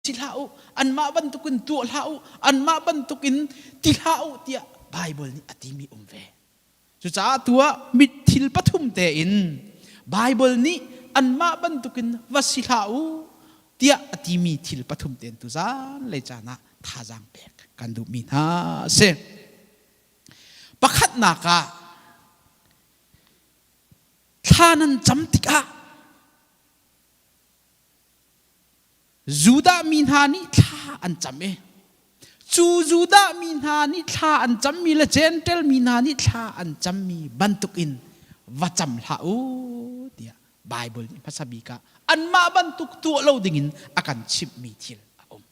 si hlah u, anmah bantukin tuah hlah u, anmah bantukin ti hlah u tiah Baibal nih a timi um ve. Cucaah tu ah mit thil pathum tein Baibal nih anmah bantukin va si hlah u tiah a timi thil pathum tein tuzan lei caan ah thazaang pek kan duhmi hna a si. Pakhatnak ah thla nan cam tikah Judah mi hna nih thla an cam i cu Judah mi hna nih thla an cammi le Jentail mi hna nih thla an cammi bantukin va cam hlah u tiah Baibal nih hmasa bik ah anmah bantuk tuah lo dingin a kan chimhmi thil a um.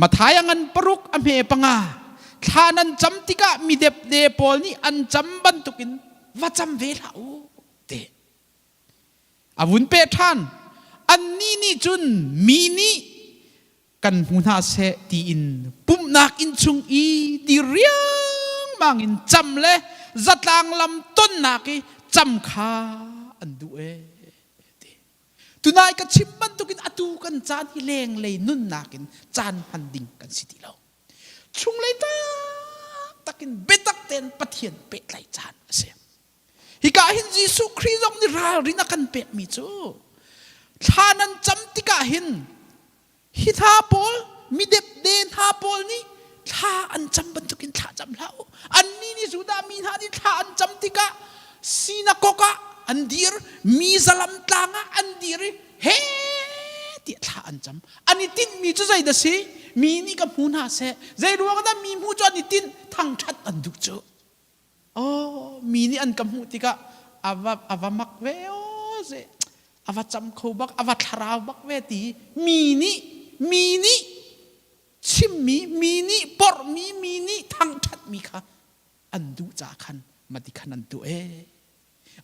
Matthai a ngan paruk a hme panga thla nan cam tikah mi depde pawl nih an cam bantukin va cam ve hlah u ti. A vun peh ṭhan. Annih nih cun mi nih kan hmu hna seh tiin pumhnak inn chung i dir riangmang in cam le zatlang lam tonnak i cam kha an duh ee ti. Tunai ka chim bantukin atu kan caan hi lenglei nunnak in caan hman ding kan si ti lo. Chunglei taktak in biatak tein Pathian pehtlaih caan a si. Hika hin Jesuh Khrih zong nih ralrin a kan pekmi cu thla nan cam tikah hin hi hna pawl midepde hna pawl nih thla an cam bantukin thla cam hlah u. Annih nih Judah mi hna nih thla an cam tikah sinakok ah an dir, mi zalam tlang ah an dir i he tiah thla an cam. An i tinhmi cu zeidah si? Mi nih ka hmu hna seh. Zei ruang dah mi hmu cu an i tinh? Thangṭhat an duh cu. Oh, mi nih an ka hmuh tikah a va a va mak ve aw ze a va cam kho bak a va thlarau bak ve ti mi nih mi nih chimmi mi nih porhmi mi nih thangṭhatmi kha an duh ca khan mati khan an tuah ee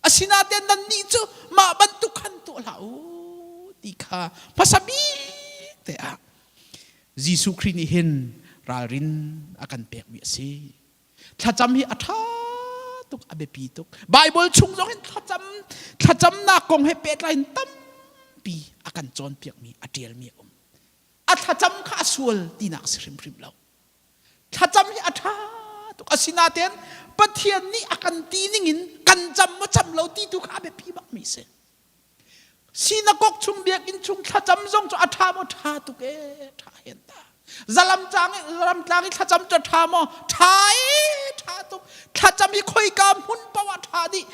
Asinain nannih cu mah bantuk khan tuah hlah u ti kha hmasa bik te ah Jesuh Khrih nih hin ralrin a kan pekmi a si. Thlacam hi a ṭha tuk, a biapi tuk. Baibal chung zong hin thlacam thlacamnak kong he pehtlai in tampi a kan cawnpiakmi, a ṭialmi a um. A thlacam kha a sual tinak si hrimhrim lo. Thlacam hi a ṭha tuk. Asinain Pathian nih a kan ti ningin kan cam maw cam lo ti tu kha a biapi bakmi a si. Sinakok chung biakinn chung thlacam zong cu a ṭha maw ṭha tuk ee ṭha hen ta. Zalam cang i zalam tlang i thlacam cu a ṭha maw ṭha ee ṭha tuk. Thlacam hi khoika hmun paoh ah ṭha dih.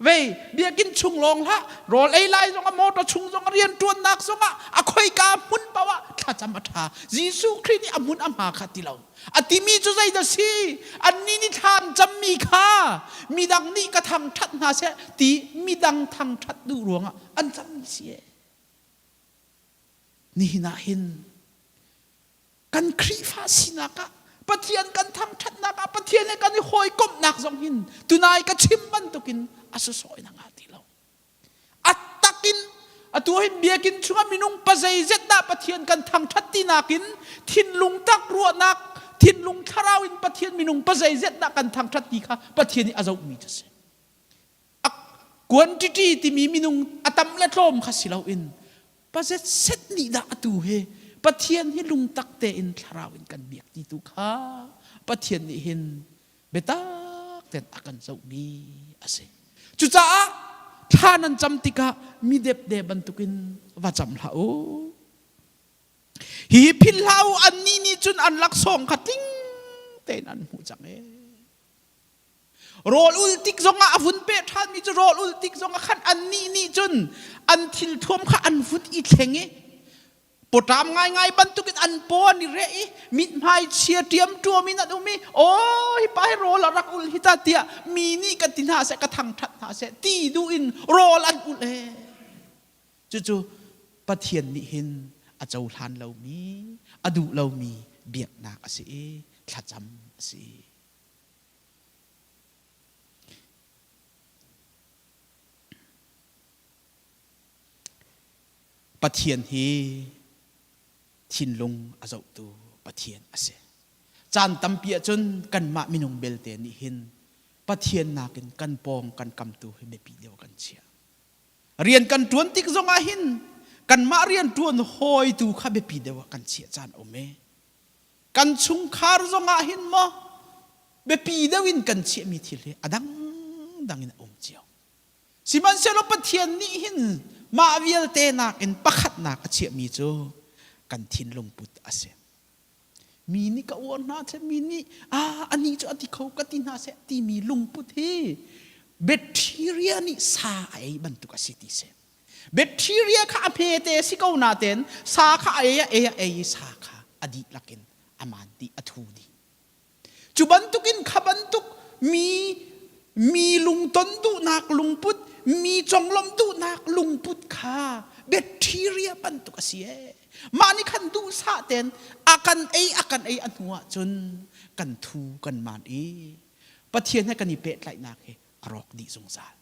Vei biakinn chung lawng hlah rawl ei lai zong ah motor chung zong ah rianṭuannak zong ah a khoika hmun paoh ah thlacam a ṭha. Jesuh Khrih nih a hmun a hma kha ti lo. A timi cu zeidah si? Annih nih thla an cammi kha midang nih ka thangṭhat hna seh ti midang thangṭhat duh ruangah an cammi si ee. Nihin ah hin kan Khrihfa sinak ah Pathian kan thangṭhatnak ah Pathian he kan i hawikomhnak zong hin tunai ka chim bantukin a sawsawh in a ngah ti lo. A takin atu hin biakinn chungah minung pazeizet dah Pathian kan thangṭhat ti nakin thinlung tak ruahnak thinlung thlarau in Pathian minung pazeizet dah kan thangṭhat ti kha Pathian nih a zohmi cu a si. A quantity timi minung a tam le tlawm kha si loin pazet set nih dah atu hi Pathian hi lungtak tein thlarau in kan biak ti tu kha Pathian nih hin biatak tein a kan zohmi a si. Cucaah thla nan cam tikah mi depde bantukin va cam hlah u. Hihi philh hlah u annih nih cun an laksawng kha tling tein an hmuh cang ee. Rawl ul tik zongah a vun peh ṭhanmi cu rawl ul tik zongah khan annih nih cun an thilthuam kha an vun i thleng i pawṭam ngaingai bantukin an paw an i reh i mithmai chia ṭiamṭuam in an um i aw hi pa hi rawl a rak ul hi ta tiah mi nih kan ti hna seh ka thangṭhat hna seh ti duh in rawl an ul ee cucu Pathian nih hin a cohlan lomi a duh lomi biaknak a si i thlacam a si. Pathian hi thinlung a zohtu Pathian a si. Caan tampi ahcun kanmah minung belte nih hin Pathian nakin kan pawng kan kamtu hi biapi deuh kan chiah. Rian kan ṭuan tik zongah hin Kanmah rianṭuan hawi tu kha biapi deuh ah kan chiah caan a um e. Kan chungkhar zongah hin maw biapi deuh in kan chiahmi thil hi a dangdang in a um cio. Sihmanhsehlaw Pathian nih hin mah vialte nakin pakhatnak a chiahmi cu kan thinlung put a si. Mi nih ka uar hna seh, mi nih ah anih cu a ti kho ka ti hna seh timi lungput hi bacteria nih sa a ei bantuk a si ti si. Bacteria kha a hmete si ko natein sa kha a ei a ei a ei i sa kha a dihlak in a maan dih a thu dih. Cu bantukin kha bantuk mi mi lungton duhnak lungput, mi conglawmh duhnak lungput kha bacteria bantuk a si ee. Mah nih khan duhsah tein a kan ei a kan ei a hnu ahcun kan thu kan maan i Pathian he kan i pehtlaihnak hi a rawk dih zungzal.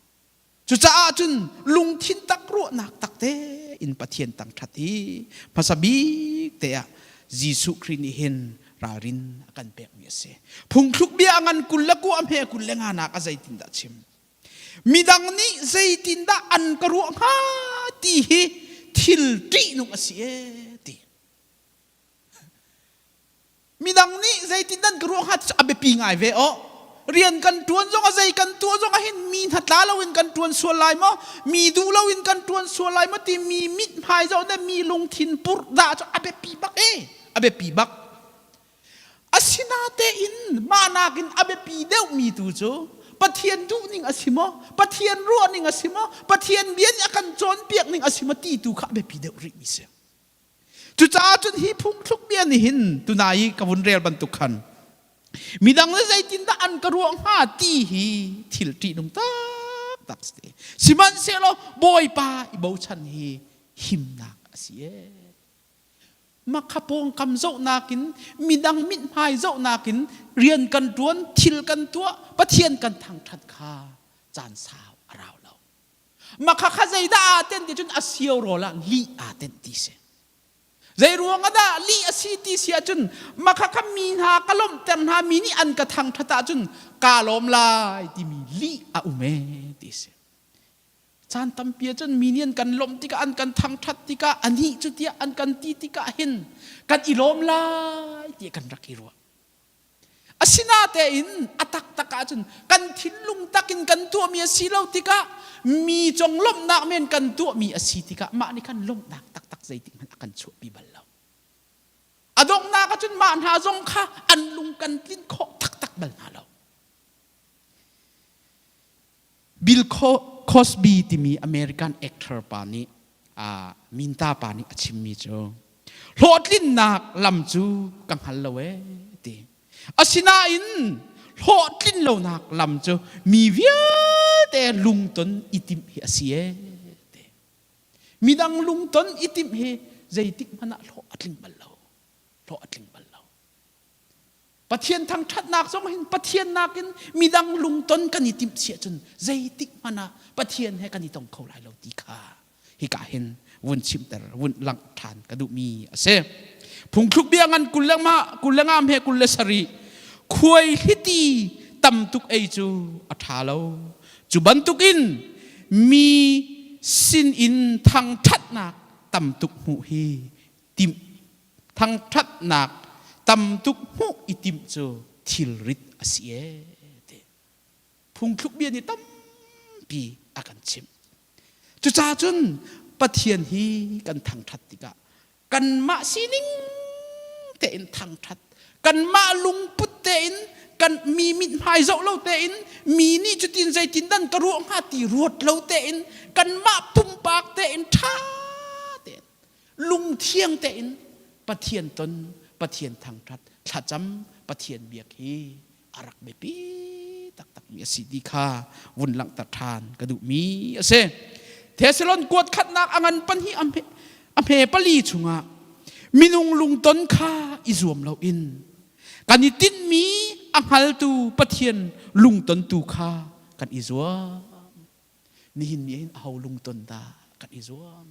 Cucaah cun lungthin tak ruahnak tak tein Pathian tangṭhat hi hmasa bik te ah Jesuh Khrih nih hin ralrin a kan pekmi a si. Phungthluk bia a ngan 29 a hme 25 nak a zeitindah chim? Midang nih zeitindah an ka ruah hnga ti hi thil ṭihnung a si ee ti. Midang nih zeitin nan ka ruah hnga ti cu a biapi ngai ve aw. Rian kan ṭuan zong a zei kan tuah zong ah hin mi hnatla loin kan ṭuan sual lai maw? Mi duh loin kan ṭuan sual lai maw ti mi mithmai zoh le mi lungthin purh dah cu a biapi bak e. A biapi bak. Asinatein mah nakin a biapi deuhmi tu cu Pathian duhning a si maw? Pathian ruahning a si maw? Pathian bia nih a kan cawnpiak ning a si maw ti tu kha a biapi deuh rihmi si. Cucaah cun hi phungthluk bia nih hin tunai i ka vun rel bantuk khan midang le zeitindah an ka ruah hnga ti hi thil ṭihnung taktak si. Sihmanhsehlaw Bawipa i bochan hi himnak a si ee. Makha pawngkam zohnak in midang mithmai zohnak in rian kan ṭuan, thil kan tuah, Pathian kan thangṭhat kha caan sau a rau lo. Makha kha zeidah aa tenh ti cun a sio rawl ah lih aa tenh ti si. Zei ruang ah dah lih a si ti si ahcun makha kha mi hna ka lawmhter hna mi nih an ka thangṭhat ahcun kaa lawm lai timi lih a um ee ti si. Caan tampi ahcun mi nih an kan lawmh tikah an kan thangṭhat tikah anih cu tiah an kan ti tikah hin kan i lawm lai tiah kan rak i ruah. Asinatein a taktak ahcun kan thinlung takin kan tuahmi a si lo tikah mi conglawmhnak men kan tuahmi a si tikah mah nih khan lawmhnak taktak zeitik hmanh a kan chuahpi bal lo. A donghnak ahcun mah hna zong kha an lung kan tlinh khawh taktak bal hna lo. Bill Cosby timi American actor pa nih minta pa nih a chimmi cu hlawhtlinnak lam cu ka hngal lo ee ti. Asinain hlawhtlin lonak lam cu mi vialte lungton i timh hi a si ee ti. Midang lungton i timh hi zeitik hmanh ah hlawh a tling bal lo. Hlawh a tling bal lo. Pathian thangṭhatnak zong hin Pathian nakin midang lungton kan i timh si ahcun zeitik hmanh ah Pathian he kan i tong kho lai lo ti kha hika hin vun chimter vun langh ṭhan ka duhmi a si. Phungthluk bia ngan kul le ma kul le ngam he 27 khuai hliti tam tuk ei cu a ṭha lo. Cu bantukin mi sin in thangṭhatnak tam tuk hmuh hi timh thangṭhatnak tam tuk hmuh i timh cu thilrit a si ee ti phungthluk bia nih tampi a kan chimh. Cucaah cun Pathian hi kan thangṭhat tikah kanmah sining tein thangṭhat kanmah lungput tein kan mi mithmai zoh lo tein mi nih cutin zeitin dan ka ruah hnga ti ruat lo tein kanmah pumpak tein ṭha tein lungthiang tein Pathian ton, Pathian thangṭhat, thlacam, Pathian biak hi a rak biapi taktakmi a si ti kha vun langhter ṭhan ka duhmi a si. Thesalon kuat khatnak a ngan pahnih a hme pali chungah minung lungton kha i zuam loin kan i tinhmi a hngaltu Pathian lungtontu kha kan i zuam. Nihin ni hin aho lungton dah kan i zuam?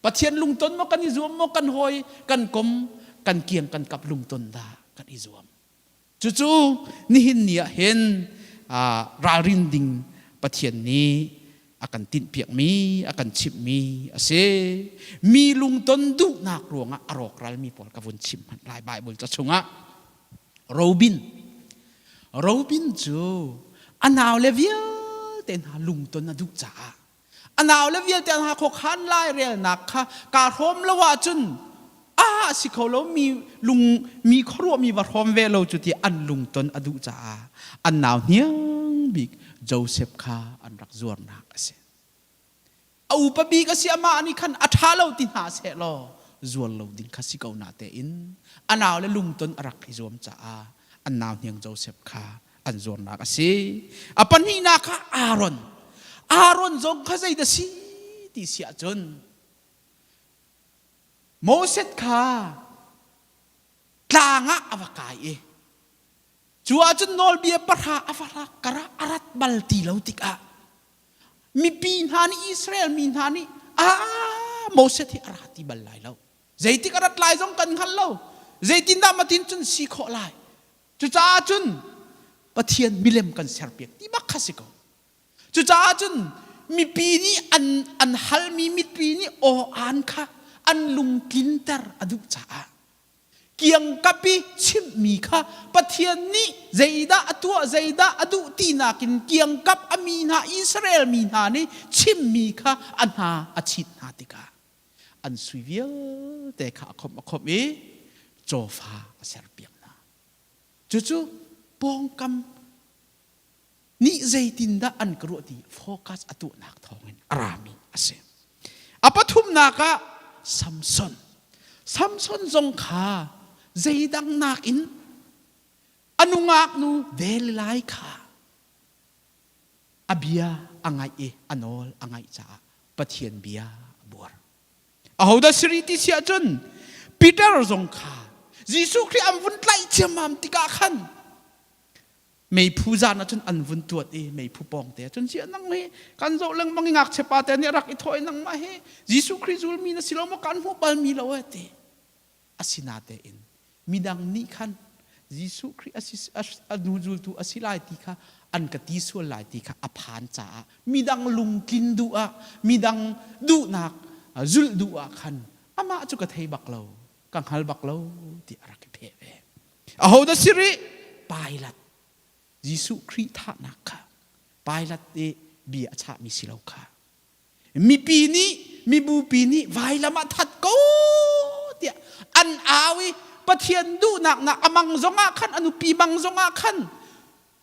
Pathian lungton maw kan i zuam maw kan hawi kan kom kan kiang kan kap lungton dah kan i zuam. Cucu nihin ni ah hin ralrin ding Pathian nih a kan tinhpiakmi, a kan chimhmi a si. Mi lungton duhnak ruangah a rawkralmi pawl ka vun chim hmanh lai Bible ca chungah. Robin. Robin cu a naule vialte hna lungton a duh caah a naule vialte hna khuakhan lairelnak kha kaa hrawm lo ahcun a si kho lo mi lung mi khuaruah mi va hrawm ve lo cu ti an lungton a duh caah an nau hniang bik Joseph kha an rak zuarnak a si. A upa bik a si amah nih khan a ṭha lo ti hna seh law zuar lo ding kha si ko na tein a nau le lungton a rak i zuam caah an nau hniang Joseph kha an zuarnak a si. A pahnihnak kha Aaron. Aaron zong kha zeidah si ti si ahcun Moses kha tlang ah a va kai i cu ahcun nawlbia pahra a va rak karah a rat bal ti lo tikah mipi hna nih Israel mi hna nih ah Moses hi a ra ti bal lai lo zeitik a rat lai zong kan hngal lo zeitindah matin cun si khawh lai cucaah cun Pathian milem kan serpiak ti bak kha si ko Cucaah cun mipi nih an, an halmi mipi nih aw-aan kha an lungtlinter a duh caah kiangkap i chimhmi kha Pathian nih zeidah a tuah zeidah a duh tinak in kiangkap a mi hna Israel mi hna nih chimmi kha a hna a chit hna tikah an sui vialte kha a khomh a khomh i cawfa a serpiak hna. Cucu pawngkam nih zeitindah an ka ruah ti focus a tuahnak thawngin a rami a si. A pathumnak ah Samson. Samson zong kha zeidang nakin a nungak nu Delilah kha a bia a ngaih i a nawl a ngaih caah Pathian bia a buar. Ahodah siri ti si ahcun Peter zong kha Jesuh Khrih an vun tlaih ciammam tikah khan Meiphu zan ahcun an vun tuat i meiphu pawng te ahcun ziah nang hi kan zoh lengmang i ngakchia pa te nih a rak i thawh i nangmah hi Jesuh Khrih zulmi na si lo maw kan hmuh balmi lo e ti. Asinatein midang nih khan Jesuh Khrih a hnu zultu a si lai ti kha an ka ti sual lai ti kha a phan caah midang lungtlin duh ah midang duhnak zulh duh ah khan amah cu ka thei bak lo ka hngal bak lo ti a rak i pheh ve. Ahodah si rih? Pilate. Jesuh Khrih thahnak kha Pilate nih bia a chahmi si lo kha. Mipi nih, mibupi nih vailam ah that ko tiah an au i Pathian duhnak nak a mang zongah khan a nupi mang zongah khan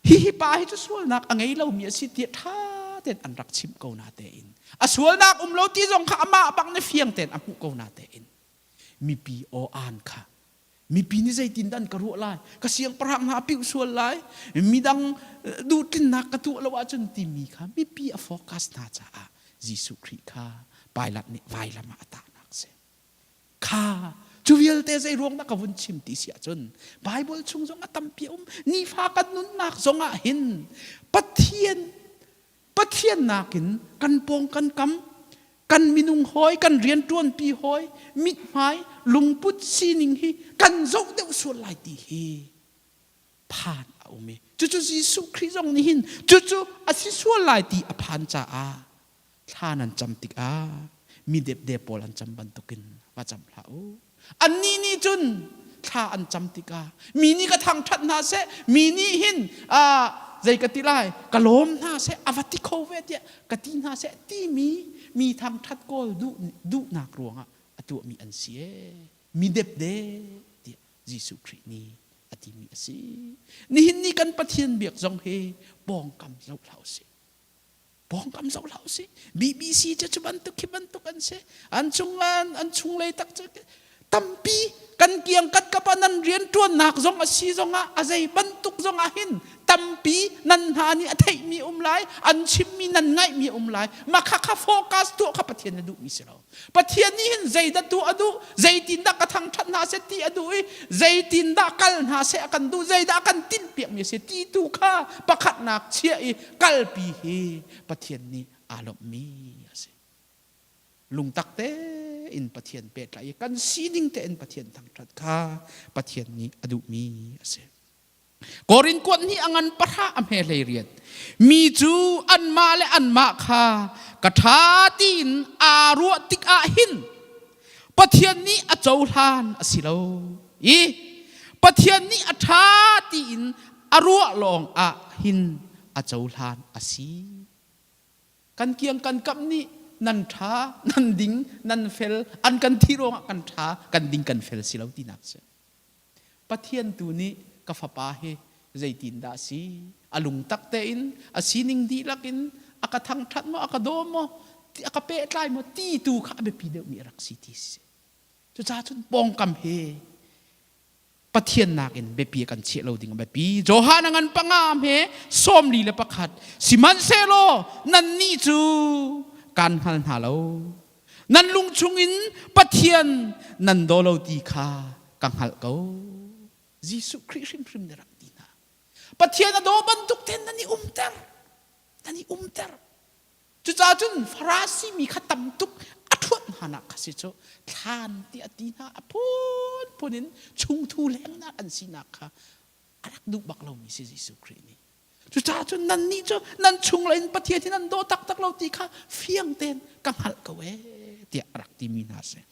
hihi pa hi cu sualnak a ngei lomi a si tiah ṭha tein an rak chimh ko na tein a sualnak um lo ti zong kha amah bak nih fiang tein a hmuh ko na tein mipi aw aan kha Mipi nih zeitindah an ka ruah lai? Ka siangpahrang hna a piuh sual lai. Midang duhtlinnak ka tuah lo ahcun timi kha mipi a focus hna caah Jesuh Khrih kha Pilate nih vailam ah a tahnak a si. Kha cu vialte zei ruang dah ka vun chim ti si ahcun Bible chung zong a tampi a um. Nifa kan nunnak zong ah hin Pathian Pathian nakin kan pawng kan kam kan minung hawi kan rianṭuanpi hawi mithmai lungput sining hi kan zoh deuh sual lai ti hi phan a um i cucu Jesuh Khrih zong nih hin cucu a si sual lai ti a phan caah thla nan cam tikah mi depde pawl an cam bantukin va cam hlah u. Annih nih cun thla an cam tikah mi nih ka thangṭhat hna seh, mi nih hin zei ka ti lai, ka lawm hna seh, a va ti kho ve tiah ka ti hna seh timi mi thangṭhat kawl duhnak ruangah a tuahmi an si ee. Mi depde tiah Jesuh Khrih nih a timi a si. Nihin ni kan Pathian biak zong hi pawngkam zoh hlah usih. Pawngkam zoh hlah usih. BBC cu cu bantuk khi bantuk an si. An chung an chunglei tak cu tampi kan kiang kan kap ah nan rianṭuannak zong a si zongah a zei bantuk zongah hin tampi nan hna nih a theihmi um lai an chimmi nan ngaihmi um lai mah kha kha focus tuah kha Pathian na duhmi si lo Pathian nih hin zeidah tuah a duh, zeitindah ka thangṭhat hna seh ti a duh i zeitindah kal hna seh a kan duh, zeidah a kan tinhpiakmi a si ti tu kha pakhatnak chiah i kalpi hi Pathian nih aa lawmhmi a si. Lungtak tein Pathian pehtlaih i kan sining tein Pathian thangṭhat kha Pathian nih a duhmi a si. Korin kuat nih a ngan pahra a hme hlei riat. Mi cu anmah le anmah kha ka ṭha tiin aa ruah tikah hin Pathian nih a cohlan a si lo i Pathian nih a ṭha tiin a ruah lawng ah hin a cohlan a si. Kan kiang kan kamh nih nan ṭha, nan ding, nan fel, an kan thi ruangah kan ṭha, kan ding, kan fel si lo tinak si. Pathian tu nih ka fapa hi zeitindah a si? A lungtak tein, a sining dihlak in a ka thangṭhat maw, a ka daw maw, a ka pehtlai maw ti tu kha a biapi deuhmi a rak si ti si. Cucaah cun pawngkam hi Pathian nakin biapi kan chiah lo ding a biapi. Johan a ngan panga he 41 sihmanhsehlaw nannih cu kaan hngal hna lo. Nan lung chungin Pathian nan daw lo ti kha ka hngalh ko. Jesuh Khrih hrimhrim nih rak ti hna. Pathian a daw bantuk ten nan i umter. Nan i umter. Cucaah cun Farasi mi kha tam tuk a ṭhuat hna nak kha si cu thlan ti a ti hna a phunphun in chungthu lengnak an sinak kha a rak duh bak lomi si Jesuh Khrih nih. Cucaah cun nannih cu nan chunglei in Pathian hi nan daw taktak lo ti kha fiang tein ka hngalh ko ee tiah a rak timi hna a si.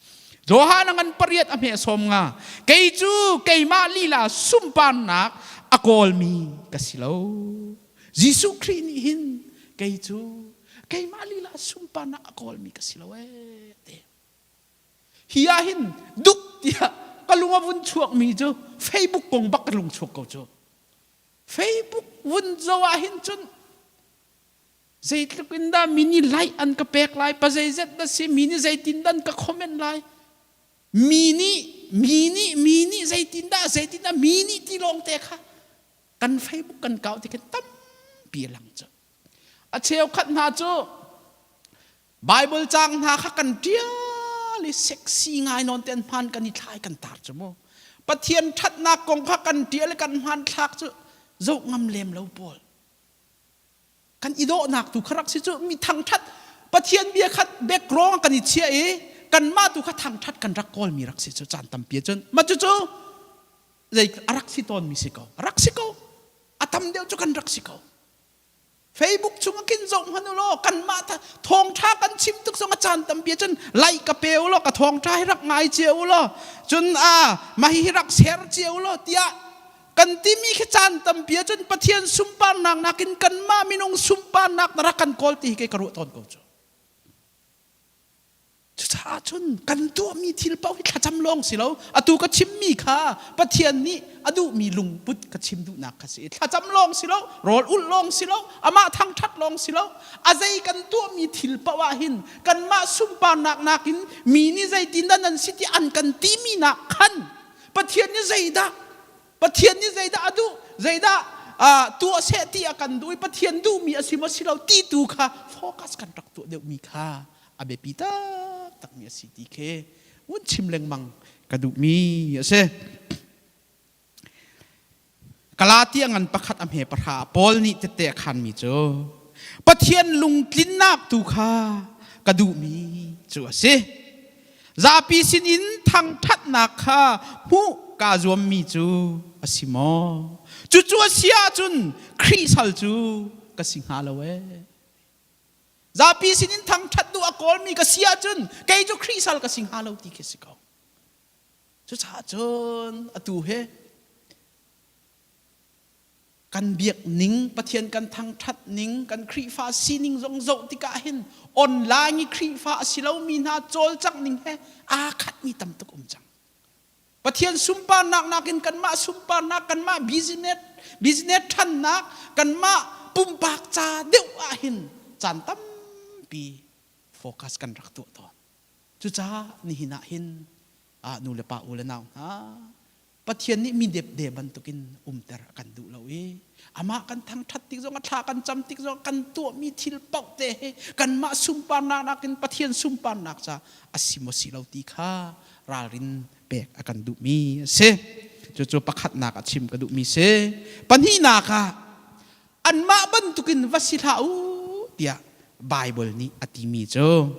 Johan a ngan pariat a hme sawm nga kei cu keimah lila sunparnak a kawlmi ka si lo. Jesuh Khrih nih hin kei cu keimah lila sunparnak a kawlmi ka si lo ee ti. Hi ah hin duk tiah ka lung a vun chuakmi cu Facebook kong bak ka lung chuak ko cu. Facebook vun zoh ah hin cun zeitluk in dah mi nih like an ka pek lai pa zeizet dah si mi nih zeitin dah an ka comment lai mi nih mi nih mi nih zeitin dah zeitin dah mi nih ti lawng te kha kan Facebook kan kau ti khin tampi a lang cu a cheukhat hna cu Bible caang hna kha kan ṭial i sexy ngai nawn te an hmaan kan i thlai kan tar cu mu. Pathian ṭhatnak kong kha kan ṭial i kan hmanthlak cu zoh ngam lem lo pawl. Kan i dawhnak tu kha rak si cu mi thangṭhat Pathian bia kha background kan i chiah i kanmah tu kha thangṭhat kan rak kawlmi rak si cu caan tampi ahcun mah cucu zei a rak si tawnmi si ko a rak si ko a tam deuh cu kan rak si ko Facebook chung ah khin zoh hmanh u law kanmah thawngṭha kan chim tuk zong a caan tampi cun like ka pe u law ka thawngṭha hi rak ngai cio u law cun a mah hi rak share cio u law tiah kan timi khi caan tampi ahcun Pathian sunparnak nakin kanmah minung sunparnak na rak kan kawl ti hi kei ka ruah tawn ko cu. Cucaah cun kan tuahmi thil paoh hi thlacam lawng si lo. Atu ka chimmi kha Pathian nih a duhmi lungput ka chim duhnak kha si. Thlacam lawng si lo, rawl ulh lawng si lo, amah thangṭhat lawng si lo. A zei kan tuahmi thil paoh ah hin kanmah sunparnak nakin mi nih zeitindah nan si ti an kan timi nak khan Pathian nih zeidah Pathian nih zeidah a duh zeidah tuah seh ti a kan duh i Pathian duhmi a si maw si lo ti tu kha focus kan rak tuah deuhmi kha a biapi taktakmi a si ti khi vun chim lengmang ka duhmi a si. Galatia ngan pakhat a hme pahra Paul nih tette a khanmi cu Pathian lungtlinnak tu kha ka duhmi cu a si. Zapi sinin thangṭhatnak kha hmuh kaa zuammi cu a si maw? Cucu a si ahcun Khrih sal cu ka si hnga lo ee. Zapi sinin thangṭhat duh a kawlmi ka si ahcun kei cu Khrih sal ka si hnga lo ti khi si ko. Cucaah cun atu he kan biak ning, Pathian kan thangṭhat ning, kan Khrihfa sining zong zoh tikah hin online i Khrihfa a si lomi hna cawlcangh ning he aa khatmi tam tuk um cang. Pathian sunparnak nakin kanmah sunparnak, kanmah business, business ṭhannak, kanmah pumpak ca deuh ah hin caan tampi focus kan rak tuah tawn. Cucaah nihin ah hin nu le pa u le nau hna Pathian nih mi depde bantukin umter a kan duh lo i amah kan thangṭhat tik zong a thla kan cam tik zong kan tuahmi thil paoh te hi kanmah sunparnak nakin Pathian sunparnak ca a si maw si lo ti kha ralrin pek a kan duhmi a si. Cucu pakhatnak a chim ka duhmi si. Pahnihnak ah anmah bantukin va si hlah u tiah Bible nih a timi cu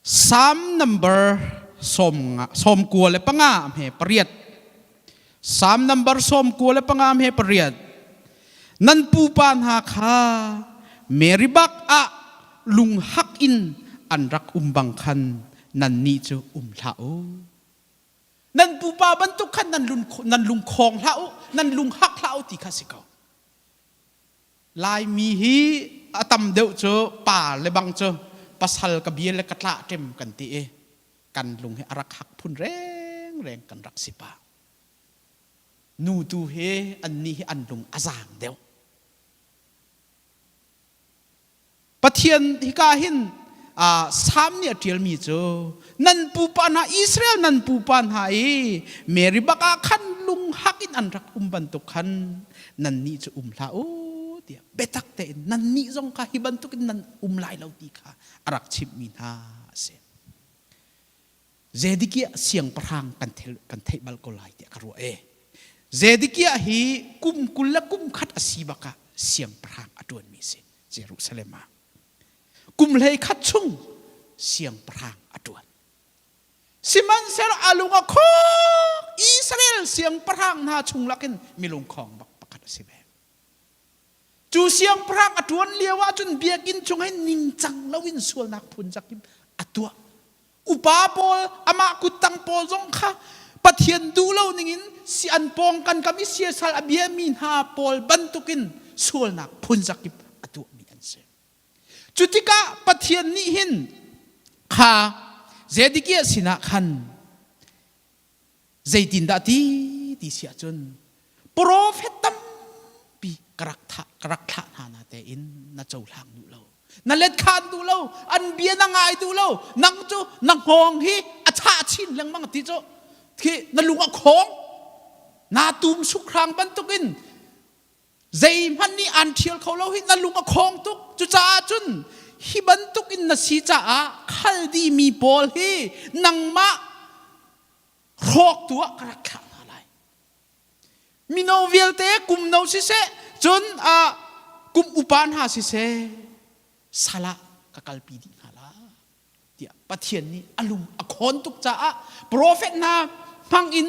Psalm number 95 hme pariat. Salm number 95 he pariat. Nan pupa hna kha Meribak ah lunghak in an rak um bang khan nannih cu um hlah u. Nan pupa bantuk khan nan lung, nan lungkhong hlah u, nan lunghak hlah u ti kha si ko. Laimi hi a tam deuh cu pa le bang cu pasal ka bia le ka tlah ṭem kan ti i kan lung hi a rak hak phun rengreng kan rak si pah. Nu tu hi annih hi an lung a zaang deuh. Pathian hika hin Salm nih a ṭialmi cu nan pupa hna Israel nan pupa hna i Mary bak ah khan lunghak in an rak um bantuk khan nannih cu um hlah u tiah biatak tein nannih zong kha hi bantukin nan um lai lo ti kha a rak chimhmi hna a si. Zedekiah siangpahrang kan kan theih bal ko lai tiah ka ruah e. Zedekiah hi kum 20 le kum khat a si bak ah siangpahrang a ṭuanmi a si Jerusalem ah. Kum hlei khat chung siangpahrang a ṭuan. Sihmanhsehlaw a lung a khawk Israel siangpahrang hna chung lakin milungkhawng bak pakhat a si ve. Cu siangpahrang a ṭuan lio ahcun biakinn chung hin ningcang loin sualnak phun zakip a tuah. Upa pawl, amah kuttang pawl zong kha Pathian duh lo ningin si an pawng kan kam i siasal a biami hna pawl bantukin sualnak phun zakip a tuahmi an si. Cu tikah Pathian nih hin kha Zedekiah sinah khan Zeitindah ti ti si ahcun profet tampi ka rak thah ka rak thlah hna na tein na cohlang duh lo. Na let khan duh lo, an bia na ngai duh lo, nang cu na hngawng hi a chah chin lengmang ti cu khi na lung a khawng. Na tum sukhrang bantukin zeihmanh nih an ṭhial kho lo hi na lung a khawng tuk. Cucaah cun hi bantukin na si caah Khaldi mi pawl hi nangmah hrawktu ah ka rak thlah hna lai. Mino vialte kum no siseh, cun kum upa hna siseh, sal ah ka kalpi dih hna lai tiah Pathian nih a lung a khawn tuk caah profet hna hmang in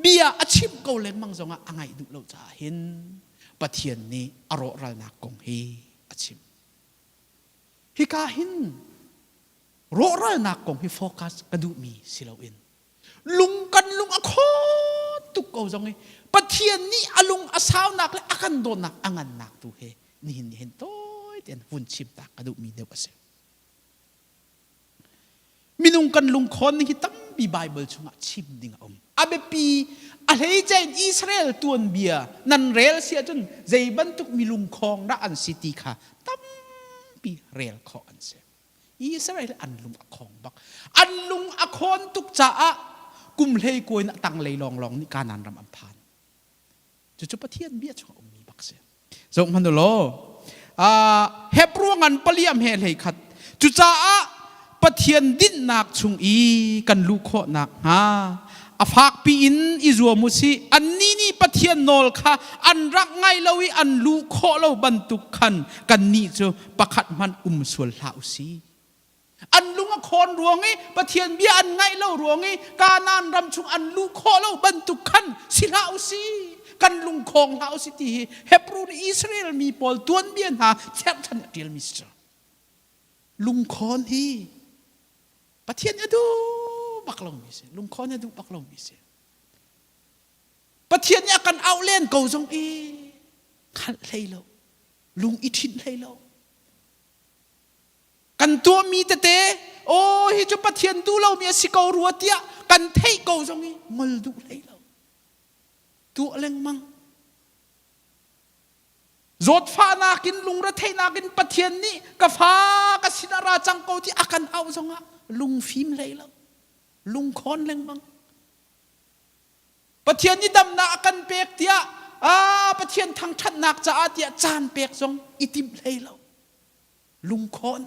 bia a chimh ko lengmang zongah a ngaih duh lo caah hin Pathian nih a rawhralnak kong hi a chim. Hika hin rawhralnak kong hi focus ka duhmi si loin lung kan lung a khawn tuk ko zong i Pathian nih a lung a saunak le a kan dawtnak a ngannak tu he nihin ni hin tawi tein vun chim ta ka duhmi deuh a si. Minung kan lungkhawn ning hi tampi Bible chungah chim ding a um. A biapi a hleice in Israel tuanbia nan rel si ahcun zei bantuk mi lungkhawng dah an si ti kha tampi rel khawh an si. Israel an lung a khawng bak. An lung a khawn tuk caah kum hlei kuai in a tanglei lawnglawng nih Kanaan ram an phan. Cucu Pathian bia chung a ummi bak si. Zoh hmanh u law, Hebrew ngan paliam he hlei khat. Cucaah Pathian dinhnak chung i kan luh khawh nakhnga a fakpi in i zuam u sih. Annih nih Pathian nawl kha an rak ngai lo i an luh khawh lo bantuk khan kannih cu pakhat hmanh um sual hlah u sih. An lung a khawn ruang i Pathian bia an ngaih lo ruang i Kanaan ram chung an luh khawh lo bantuk khan si hlah u sih. Kan lungkhawng hlah u sih ti hi Hebrew nih Israel mi pawl tuanbia hna cherhchan a ṭialmi si cu. Lungkhawn hi Pathian a duh bak lomi si. Lungkhawn a duh bak lomi si. Pathian nih a kan auh len ko zong i hngalh hlei lo. Lung i ṭhinh hlei lo. Kan tuahmi tete aw hi cu Pathian duh lomi a si ko rua tiah kan theih ko zong i ngol duh hlei lo. Tuah lengmang. Zawtfahnak in lungretheihnak in Pathian nih ka fa ka sinah ra cang ko ti a kan auh zongah lungfim hlei lo. Lungkhawn lengmang. Pathian nih damnak a kan pek tiah ah Pathian thangṭhatnak caah tiah caan pek zong i timh hlei lo. Lungkhawn.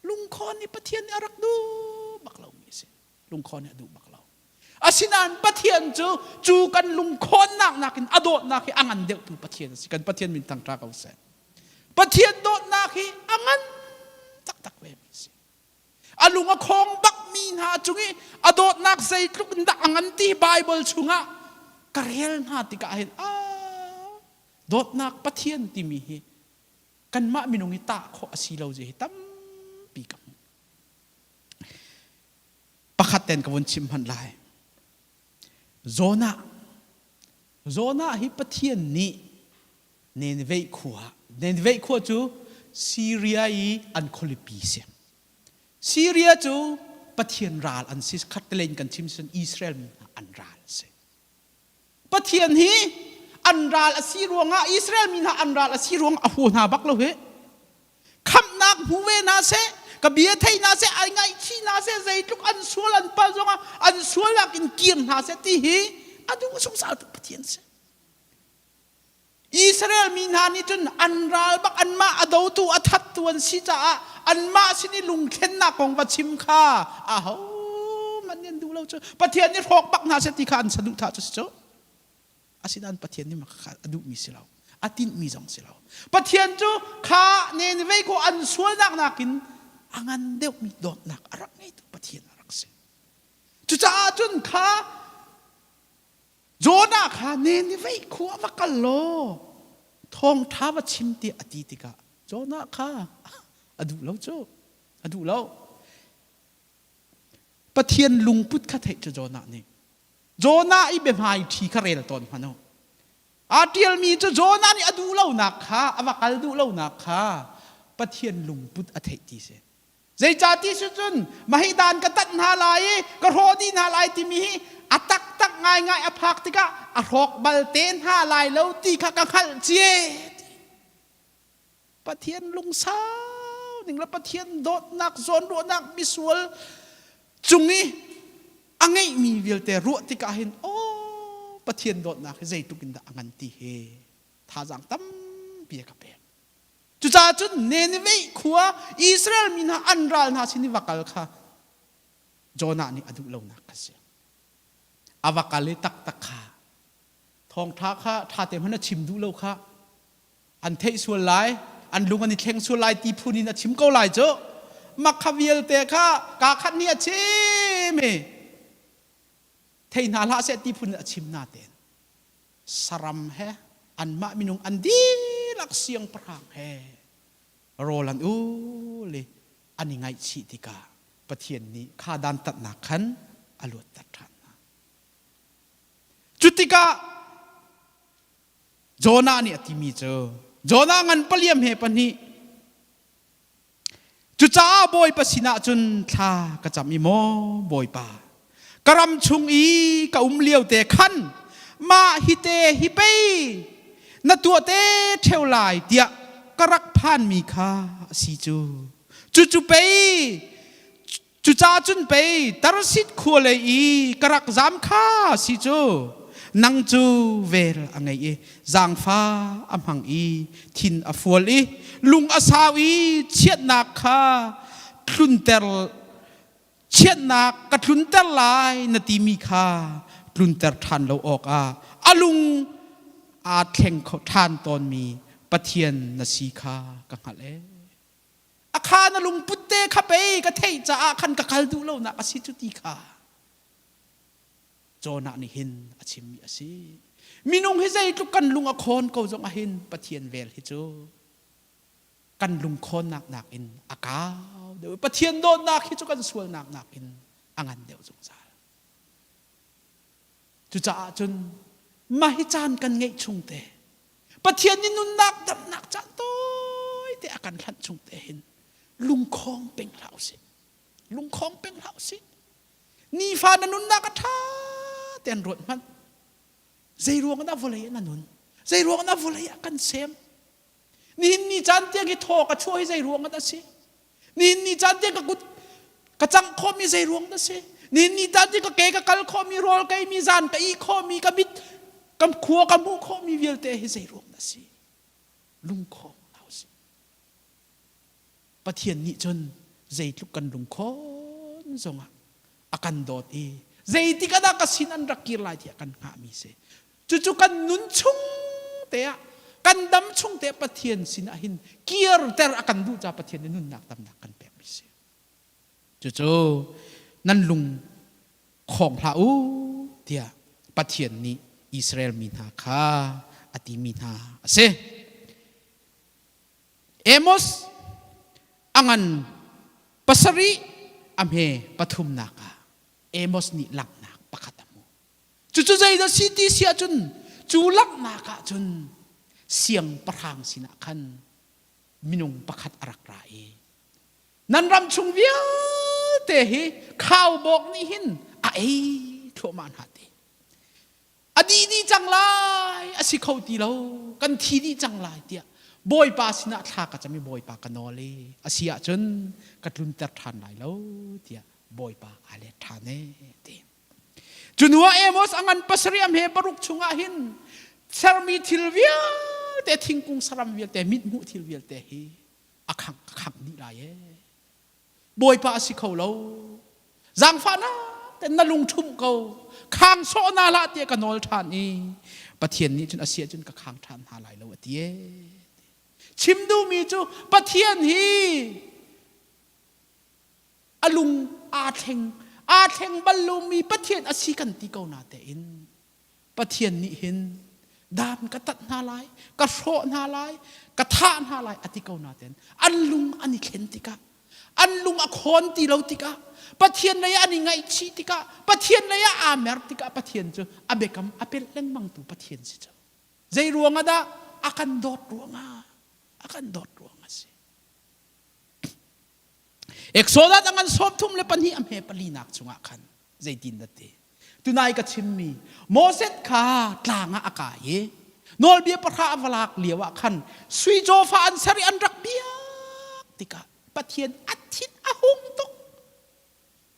Lungkhawn nih Pathian nih a rak duh bak lomi a si. Lungkhawn nih a duh bak lo. Asinain Pathian cu cu kan lungkhawnnak nakin a dawtnak hi a ngan deuhtu Pathian a si. Kan Pathian min thangṭha ko seh. Pathian dawtnak hi a ngan taktak ve mi a si. A lung a khawng bakmi hna cung i a dawtnak zeitluk in dah a ngan ti Bible chungah Ka rel hna tikah hin ah dawtnak Pathian timi hi kanmah minung hi tah khawh a si lo zia hi tampi ka hmuh. Pakhat ten ka vun chim hmanh lai. Jonah Jonah hi Pathian nih Nineveh khua Nineveh khua cu Syria i an khualipi si. Syria cu Pathian ral an si khattelen kan chim sin Israel mi hna an ral a si. Pathian hi an ral a si ruangah Israel mi hna an ral a si ruang a hu hna bak lo hi. Khamhnak hmu ve hna seh, ka bia thei hna seh, ai ngaihchih hna seh, zeitluk an sual an palh zongah an sualnak in kir hna seh ti hi a duh zungzal tu Pathian si. Israel mi hna nih cun an ral bak anmah a dotu a thattu an si caah anmah sin i lungthlennak kong va chim kha ahohmanh nih an duh lo cu. Pathian nih hrawk bak hna seh ti kha an saduhthah cu si cu. Asinain Pathian nih mah kha a duhmi si lo. A tinhmi zong si lo. Pathian cu kha Nineveh khua an sualnak nakin a ngan deuhmi dawtnak a rak ngeitu Pathian a rak si. Cucaah cun kha Jonah kha Nineveh khua va kal law thawngṭha va chim tiah a ti tikah Jonah kha a duh lo cu a duh lo. Pathian lungput kha theih cu Jonah nih. Jonah i biahmai ṭhi kha rel tawn hmanh u. Aa ṭialmi cu Jonah nih a duh lonak kha a va kal duh lonak kha Pathian lungput a theih ti si. Zeicahti si cun mahi dan ka tat hna lai i ka hrawh dih hna lai timi hi a taktak ngaingai a phak tikah a hrawk bal te hna lai lo ti kha ka hngalh cie. Pathian lungsau ning le Pathian dawtnak zawnruahnak misual cung i a ngeihmi vialte ruah tikah hin aw Pathian dawtnak hi zeitluk in dah a ngan ti hi thazaang tampi a ka pek. Cucaah cun Nineveh khua Israel mi hna an ral hna sin i va kal kha Jonah nih a duh lonak kha si. A va kal i taktak kha thawngṭha kha ṭha te hmanh a chim duh lo kha an theih sual lai an lung an i thleng sual lai ti phun in a chim ko lai cu mak kha vialte kha kaa khat nih a chim i thei hna hlah seh ti phun in a chim na ten saram he anmah minung an dihlak siangpahrang he rawl an ul i an i ngaihchih tikah Pathian nih kha dantatnak khan a luatter ṭhan hna. Cu tikah Jonah nih a timi cu Jonah ngan paliam he pahnih Cucaah Bawipa sinah cun thla ka cam i maw Bawipa, ka ram chung i ka um lio te khan mah hi te hi pei na tuah te ṭheo lai tiah ka rak phanmi kha a si cu. Cucu pei Cucaah cun pei Tarsit khua lei i ka rak zam kha si cu nang cu vel a ngei i zaangfa a hmang i thin a fual i lung a sau i chiatnak kha tlunter chiatnak ka tlunter lai na timi kha tlunter ṭhan lo awkah a lung aa thleng kho ṭhan tawnmi Pathian na si kha ka hngalh ee. A kha na lungput te kha pei ka theih caah khan ka kal duh lonak a si cu ti kha Jonah nih hin a chimmi a si. Minung hi zeitluk kan lung a khawn ko zong ah hin Pathian vel hi cu kan lungkhawnnak nakin a kau deuh. Pathian dawtnak hi cu kan sualnak nakin a ngan deuh zungzal. Cucaah cun mah hi caan kan ngeih chung te Pathian nih nunnak damnak caan tawite a kan hlanh chung te hin lungkhong peng hlah usih. Lungkhong peng hlah usih. Nifa na nunnak a ṭha tein ruat hmanh. Zei ruang dah vawlei ah na nun? Zei ruang dah vawlei ah kan sem? Nihin ni caan tiang hi thaw ka chuah hi zei ruang ah dah si? Nihin ni caan tiang ka kut ka cangh khawhmi zei ruang dah si? Nihin ni caan tiang ka ke ka kal khawhmi, rawl ka eimi, zan ka ih khawhmi, ka mit ka khua ka hmuh khawhmi vialte hi zei ruang dah si? Lungkhawng hlah usih. Pathian nih cun zeitluk kan lungkhawn zongah a kan dawt i zeitik ah dah ka sin an rak kir lai tiah kan hngahmi si. Cucu kan nun chung te ah kan dam chung te Pathian sinah hin kirter a kan duh caah Pathian nih nunnak damnak kan pekmi si. Cucu nan lung khawng hlah u tiah Pathian nih Israel mi hna kha a timi hna a si. Amos a ngan pasarih a hme pathumnak ah Amos nih langhnak pakhat a hmuh. Cucu zeidah si ti si ahcun cu langhnak ah cun siangpahrang sinah khan minung pakhat a rak ra i nan ram chung vialte hi khaubawk nih hin a ei thluahmah hna ti. A dih dih cang lai, a si kho ti lo, kan thi dih cang lai tiah Bawipa sinah thla ka cam i Bawipa ka nawl i a si ahcun ka tlunter ṭhan lai lo tiah Bawipa aa let ṭhan ee ti. Cu hnu ah Amos a ngan pasarih a hme paruk chungah hin sermi thil vialte thingkung saram vialte mithmuh thil vialte hi a khangh a khangh dih lai ee. Bawipa a si kho lo. Zaangfahnak ten na lung ṭhumh ko. Khang sawh na hlah tiah ka nawl ṭhan i Pathian nih cun a si ahcun ka khang ṭhan hna lai lo a ti ee. Chim duhmi cu Pathian hi a lung aa thleng aa thleng bal lomi Pathian a si kan ti ko na tein Pathian nih hin dan ka tat hna lai ka hrawh hna lai ka thah hna lai a ti ko na tein an lung an i thlen tikah an lung a khawn ti lo tikah Pathian lei ah an i ngaihchih tikah Pathian lei ah aa mer tikah Pathian cu a biakam a pelh lengmang tu Pathian si cu zei ruang ah dah a kan dawt ruangah a kan dawt ruang a si. Exodus a ngan 32 a hme palinak chungah khan zeitin dah ti? Tunai ka chimmi Moses kha tlang ah a kai i nawlbia pahra a va lak lio ah khan sui cawfa an ser i an rak biak tikah Pathian a thin a hung tuk.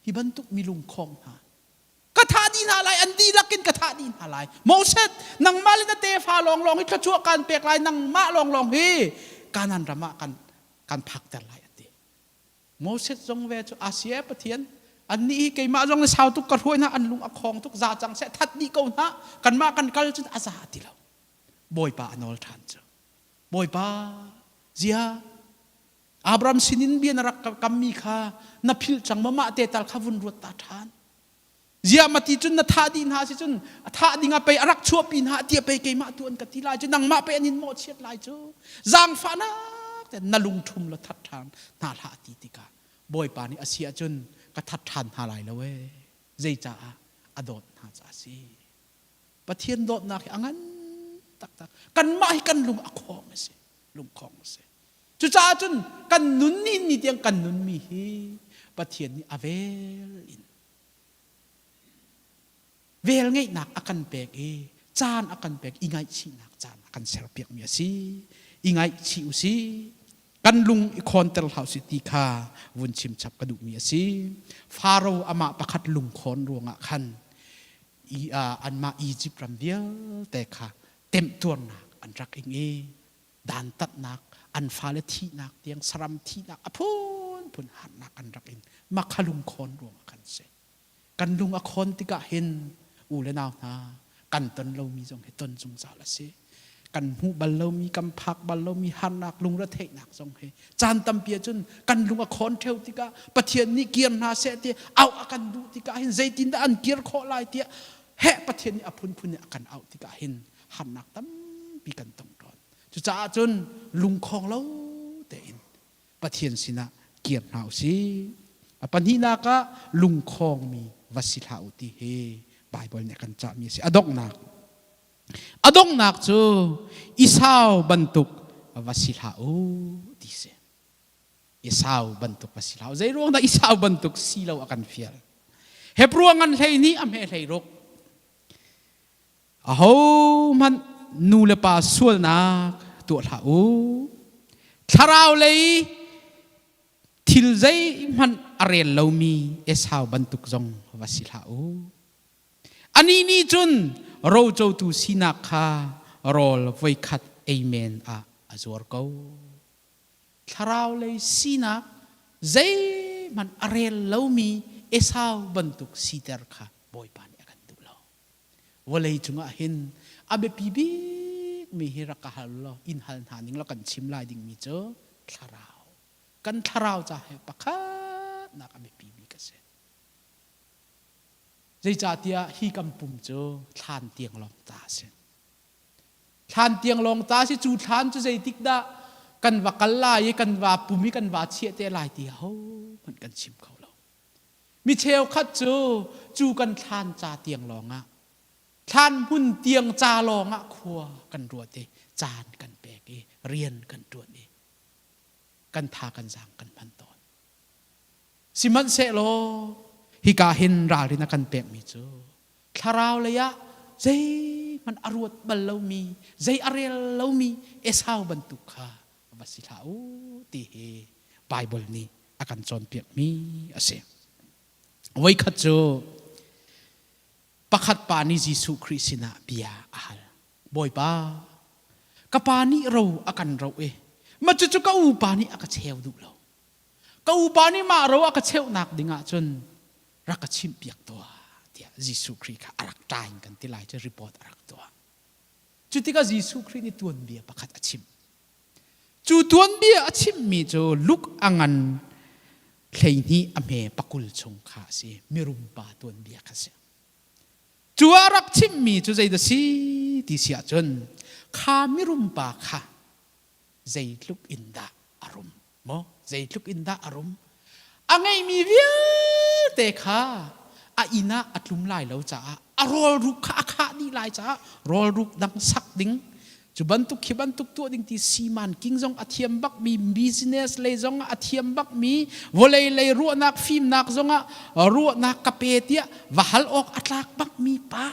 Hi bantuk mi lungkhong hna ka thah dih hna lai an dihlak in ka thah dih hna lai Moses nangmah le na tefa lawnglawng hi thluachuah kaan pek lai nangmah lawnglawng hi Kanaan ram ah kan kan phakter lai a ti. Moses zong ve cu Asia Pathian annih hi keimah zong sau tuk ka hruai hna an lung a khong tuk za cang seh that dih ko hna kanmah kan kal cun a za ti lo. Bawipa a nawl ṭhan cu. Bawipa zia Abraham sinin bia na rak kammi kha na philh cang maw mah te tal kha vun ruat ta ṭhan. Ziah mati cun na thah dih hna si cun a thah ding ah pei a rak chuahpi hna tiah pei keimah tu an ka ti lai cu nangmah pei an in mawhchiat lai cu zaangfahnak te na lungṭhum la that ṭhan hna hlah ti tikah Bawipa nih a si ahcun ka that ṭhan hna lai lo ee zeicaah a dawt hna caah a si Pathian dawtnak hi a ngan taktak kanmah hi kan lung a khawng a si lungkhong a si cucaah cun kan nun ni ni tiang kan nunmi hi Pathian nih a vel in Velngeihnak a kan pek i caan a kan pek i ngaihchihnak caan a kan serpiakmi a si. I ngaihchih u si. Kan lung i khawnter hlah usih ti kha vun chim chap ka duhmi a si. Faro amah pakhat lungkhawn ruangah khan i anmah Egypt ram vialte kha temtuarnak an rak ing i dantatnak an fale thihnak tiang saram thihnak a phunphun harnak an rak ing makha lungkhawn ruangah khan si. Kan lung a khawn tikah hin u le nau hna kan ton lomi zong hi ton zungzal a si. Kan hmuh bal lomi, kan phak bal lomi harnak, lungretheihnak zong hi caan tampi ahcun kan lung a khawn ṭheo tikah Pathian nih kir hna seh ti auh a kan duh tikah hin zeitindah an kir khawh lai tiah heh Pathian nih a phunphun in a kan auh tikah hin harnak tampi kan tong tawn. Cucaah cun lungkhong lo tein Pathian sinah kir hna u sih. A pahnihnak ah lungkhawngmi va si hlah u ti hi Baibal nih a kan cahmi a si. A donghnak. A donghnak cu Esau bantuk va si hlah u ti si. Esau bantuk va si hlah u. Zei ruang dah Esau bantuk si lo a kan fial? Hebrew ngan hlei nih a hme hlei ruk. Ahohmanh nu le pa sualnak tuah hlah u. Thlarau lei thil zeihmanh a rel lomi Esau bantuk zong va si hlah u. Anih nih cun rocotu sinak kha rawl voikhat ei men ah a zuar ko. Thlarau lei sinak zeihmanh a rel lomi Esau bantuk siter kha Bawipa nih a kan duh lo. Vawlei cungah hin a biapi bikmi hi rak ka hal law in hal hna ning law kan chim lai dingmi cu thlarau. Kan thlarau ca he pakhatnak a biapi bik a si. Zeicahtiah hi kan pum cu thlan tiang lawng ta a si. Thlan tiang lawng ta a si. Cu thlan cu zeitik dah kan va kal lai i kan va pum i kan va chiah te lai ti ahohmanh kan chim kho lo. Mi cheukhat cu cu kan thlan ca tiang lawngah thlan hmun tiang ca lawngah khua kan ruat i caan kan pek i rian kan ṭuan i kan tha kan zaang kan hman tawn. Sihmanhsehlaw hika hin ralrin a kan pekmi cu thlarau lei ah zeihmanh a ruat bal lomi, zei a rel lomi Esau bantuk kha va si hlah u ti hi Baibal nih a kan cawnpiakmi a si. Voikhat cu pakhat pa nih Jesuh Khrih sinah bia a hal. Bawipa, ka pa nih ro a kan roh i mah cucu ka upa nih a ka cheu duh lo. Ka upa nih mah ro a ka cheuhnak ding ahcun rak ka chimhpiak tuah tiah Jesuh Khrih kha a rak ṭaing kan ti lai cu report a rak tuah. Cu tikah Jesuh Khrih nih tuanbia pakhat a chimh. Cu tuanbia a chimhmi cu Luke a ngan 12 a hme pakul chung kha a si. Mirum pa tuanbia kha a si. Cu a rak chimhmi cu zeidah si ti si ahcun kha mirum pa kha zeitluk in dah a rum maw zeitluk in dah a rum a ngeihmi vialte kha a inn ah a tlum lai lo caah a rawlruk kha a khah dih lai caah rawlruk dang sak ding cu bantuk khi bantuk tuah ding ti siman king zong a thiam bakmi business lei zong a thiam bakmi vawlei lei ruahnak fimnak zong ah ruahnak ka pe tiah va hal awk a tlak bakmi pa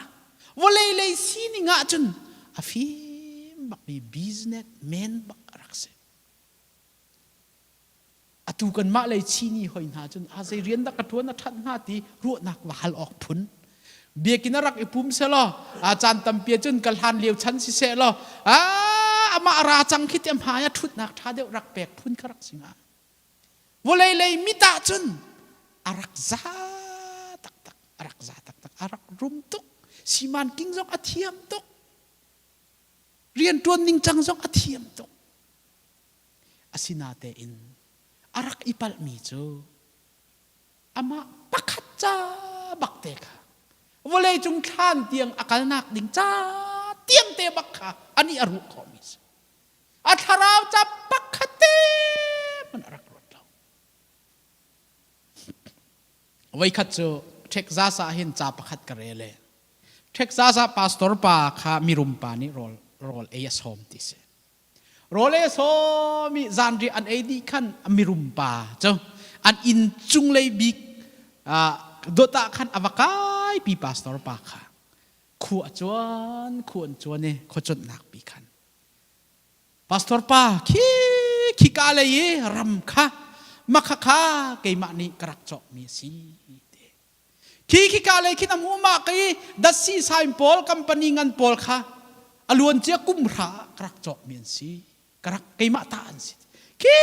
vawlei lei sining ah cun a fim bakmi business man bak a rak si Atu kanmah lei Chini hoi hna cun a zei rian dah ka ṭuan a ṭhat hnga ti ruahnak va hal awk phun. Biakinn a rak i pum selaw a caan tampi cun ka hlan lio chan si seh law amah ra cang khi ti hmai ah ṭhutnak ṭha deuh rak pek phun kha rak si hnga. Vawlei lei mit ah cun a rak za taktak, a rak za taktak, a rak rum tuk. Siman king zong a thiam tuk. Rianṭuan ningcang zong a thiam tuk. Asinatein a rak i palhmi cu amah pakhat ca bakte kha vawleicung thlan tiang a kalnak ding ca tiang te bak kha ani a ruah khawhmi si. A thlarau ca pakhat te hmanh a rak ruat lo. Voikhat cu Texas ah hin ca pakhat ka rel i Texas ah pastor pa kha mirum pa nih rawl rawl ei a sawm ti si. Rawl ei sawm i zanriah an ei dih khan mirum pa cu an inn cunglei bik dot ah khan a va kaipi pastor pa kha khua a cuan khua an cuan i khuacuanhnak pi khan pastor pa khi khika lei i ram kha makha kha keimah nih ka rak cawkmi a si ti Khi khika lei khin a hmuh mah ka i datsi sain pawl company ngan pawl kha a luan cia kum hra ah ka rak cawkmi an si. Ka rak keimah ta an si. Khi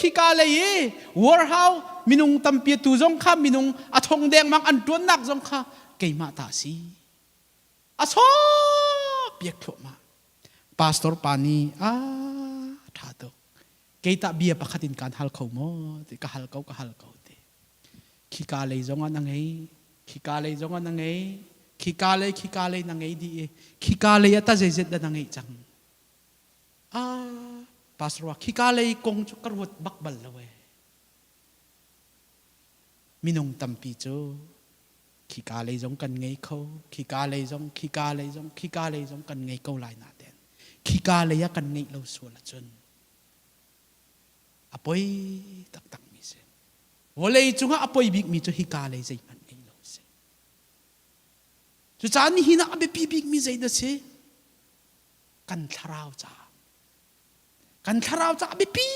khika lei i warehouse minung tampi tu zong kha minung a thong dengmang an ṭuannak zong kha keimah ta a si. A sawh piak thluahmah. Pastor pa nih a ṭha tuk. Kei tah bia pakhat in kaan hal kho maw? Ti ka hal ko ka hal ko ti. Khika lei zongah na ngei, khika lei zongah na ngei, khika lei khika lei na ngei dih i khika lei ah ta zeizet dah na ngeih cang? Ah, pastor khika lei kong cu ka ruat bak bal lo ee. Minung tampi cu khika lei zong kan ngei kho, khika lei zong, khika lei zong, khika lei zong kan ngei ko lai natein khika lei ah kan ngeih lo sual ahcun a poi taktakmi si. Vawlei cungah a poi bikmi cu hika lei zeihmanh ngei lo si. Cucaah nihin ah a biapi bikmi zeidah si? Kan thlarau caah. Kan thlarau caah a biapi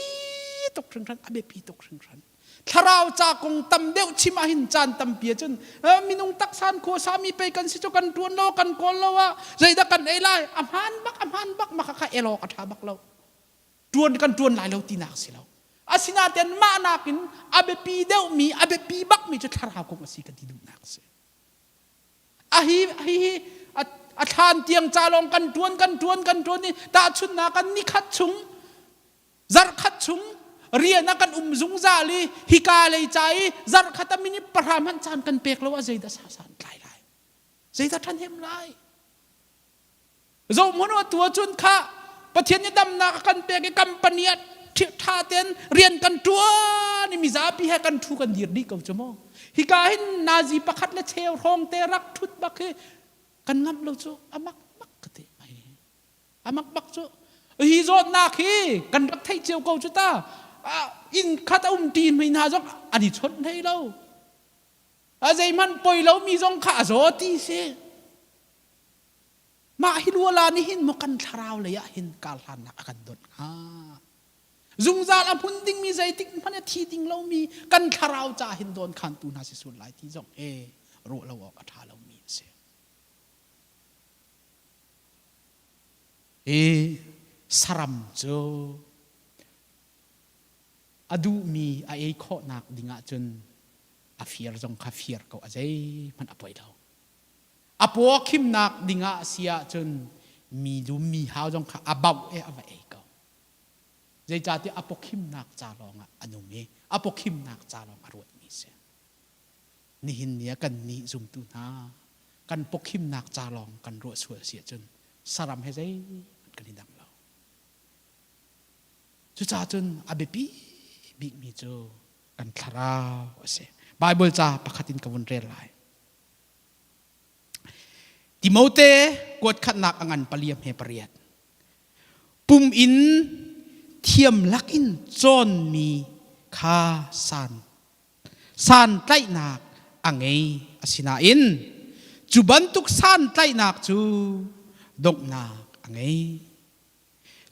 tuk hringhran, a biapi tuk hringhran. Thlarau ca kong tam deuh chim ahhin caan tampi ahcun minung taksan khuasami pei kan si cu kan ṭuan lo kan kawl lo ah zeidah kan ei lai a hmaan bak a hmaan bak mah kha el awk a ṭha bak lo ṭuan kan ṭuan lai lo tinak si lo. Asinain mah nakin a biapi deuhmi, a biapi bakmi cu thlarau kong a si ka ti duhnak a si. A hi hi hi a thlan tiang ca lawng kan ṭuan kan ṭuan kan ṭuan i tahchunhnak kan nikhat chung zarhkhat chung rian ah kan um zungzal i hika lei ca i zarhkhat a minute pahra hmanh caan kan pek lo ah zeidah sa san tlai lai. Zeidah ṭhahnem lai? Zohhmanh u, atu ahcun kha Pathian nih damnak a kan pek i company ah ṭha tein rian kan ṭuan i mizapi he kan ṭhu kan dir dih ko cu mu. Hika hin nazi pakhat le cheu hrawng te rak ṭhut bak hi kan ngamh lo cu a mak bak ka ti. A mak bak cu. Hi zawtnak hi kan rak theih cio ko cu ta. Inn khat a um ṭi mi hna zong an i chawnh hlei lo. A zeihmanh poi lomi zong kha a zaw ti si. Mah hi luala nih hin maw kan thlarau lei ah hin karhlannak a kan donh hnga? Zungzal a hmun dingmi zeitik hmanh a thi ding lomi kan thlarau ca hin dawnkhantu hna si sual lai ti zong he ruah lo awk a ṭha lomi a si. Hi saram cu a duhmi a ei khawhnak ding ahcun a fir zong kha fir ko a zeihmanh a poi lo. A paw khimnak dingah a si ahcun mi dum mi hau zong kha a bauh i a va ei ko. Zeicahtiah a pawkhimnak ca lawngah a nung i a pawkhimnak ca lawng a ruatmi a si. Nihin ni ah kan nih zumtu hna kan pawkhimnak ca lawng kan ruah sual si ahcun saram he zeihmanh kan i dang lo. Cucaah cun a biapi bikmi cu kan thlarau a si. Baibal ca pakhat in ka vun rel lai. Timote kuatkhatnak a ngan paliam he pariat. Pum in thiam lakin cawnmi kha san santlaihnak a ngei asinain cu bantuk santlaihnak cu donghnak a ngei.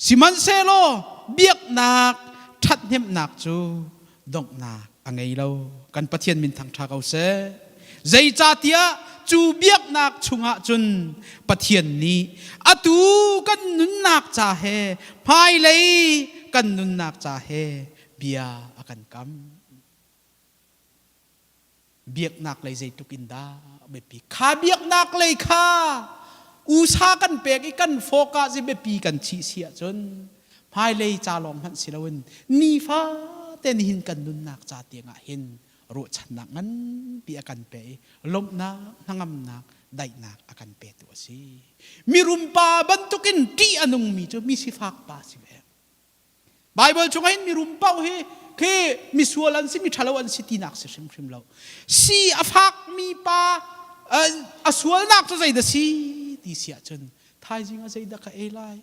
Sihmanhsehlaw biaknak ṭhathnemhnak cu donghnak a ngei lo. Kan Pathian min thangṭha ko seh. Zeicahtiah cu biaknak chungah cun Pathian nih atu kan nunnak ca he hmailei kan nunnak ca he bia a kan kam. Biaknak lei zeitluk in dah biapi. Kha biaknak lei kha usa kan pek i kan focus i biapi kan chih si ahcun hmailei ca lawng hmanh si loin nifa te nihin kan nunnak ca tiangah hin ruahchannak nganpi a kan pe i lawmhnak hnangamnak daihnak a kan petu a si. Mirum pa bantukin ṭih a nungmi cu mi sifak pa si ve. Baibal chungah hin mirum paoh hi khi misual an si, miṭhalo an si tinak si hrimhrim lo. Si a fakmi pa a sualnak cu zeidah si ti si ahcun thaizing ah zeidah ka ei lai,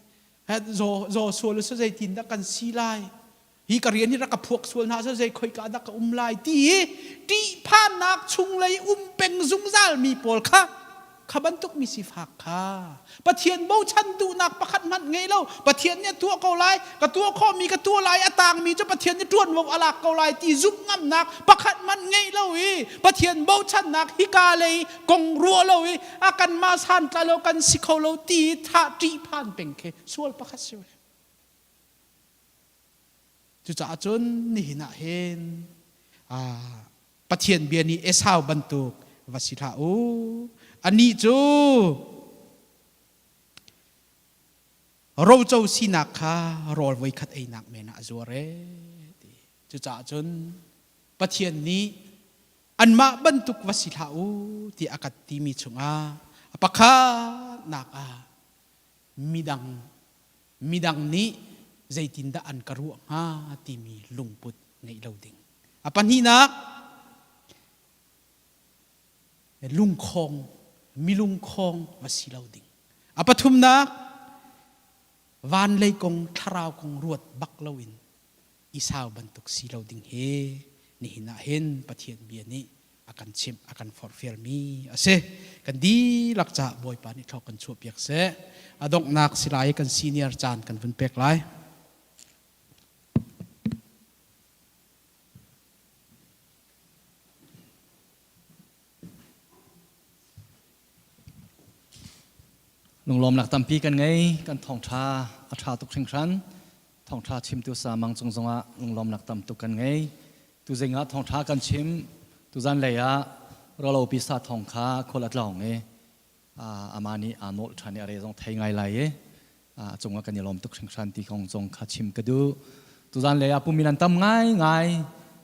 zaw zaw sual cu zeitindah kan si lai, hi ka rian hi rak ka phuak sual hna seh zei khoika dah ka um lai ti hi ṭihphannak chunglei um peng zungzal mi pawl kha kha bantuk mi sifak kha Pathian bochan duhnak pakhat hmanh ngei lo Pathian nih a tuah ko lai ka tuah khawhmi ka tuah lai a tangmi cu Pathian nih ṭuanvo a lak ko lai ti zumh ngamnak pakhat hmanh ngei lo i Pathian bochannak hika lei kong ruah lo i a kanmah santlai lo kan si kho lo ti thah ṭihphan peng khi sual pakhat si ve. Cucaah cun nihin ah hin Pathian bia nih Esau bantuk va si hlah u. Anih cu roco sinak kha rawl voikhat einak men ah a zuar ee ti. Cucaah cun Pathian nih anmah bantuk va si hlah u ti a kan timi chungah a pakhatnak ah midang midang nih zeitindah an ka ruah hnga timi lungput ngeih lo ding. A pahnihnak, lungkhong, milungkhong va si lo ding. A pathumnak, van lei kong, thlarau kong ruat bak loin Esau bantuk si lo ding hi nihin ah hin Pathian bia nih a kan chimh, a kan forhfialmi a si. Kan dihlak caah Bawipa nih thlawk kan chuahpiak seh. A donghnak si lai kan senior caan kan vun pek lai. Lunglawmnak tampi kan ngei. Kan thawngṭha a ṭha tuk hringhran. Thawngṭha chimtu Samang cung zongah lunglawmnak tam tuk kan ngei. Tuzing ah thawngṭha kan chim. Tuzan lei ah rawlopi sa thawng kha khual a tlawng i amah nih aa nawlh ṭhan i a re zong thei ngai lai i a cungah kan i lawm tuk hringhran ti kong zong kha chim ka duh. Tuzan lei ah pumi nan tam ngaingai.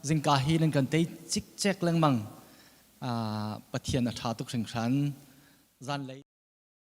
Zingka hi nan kan tei cikcek lengmang. Pathian a ṭha tuk hringhran. Zanlei.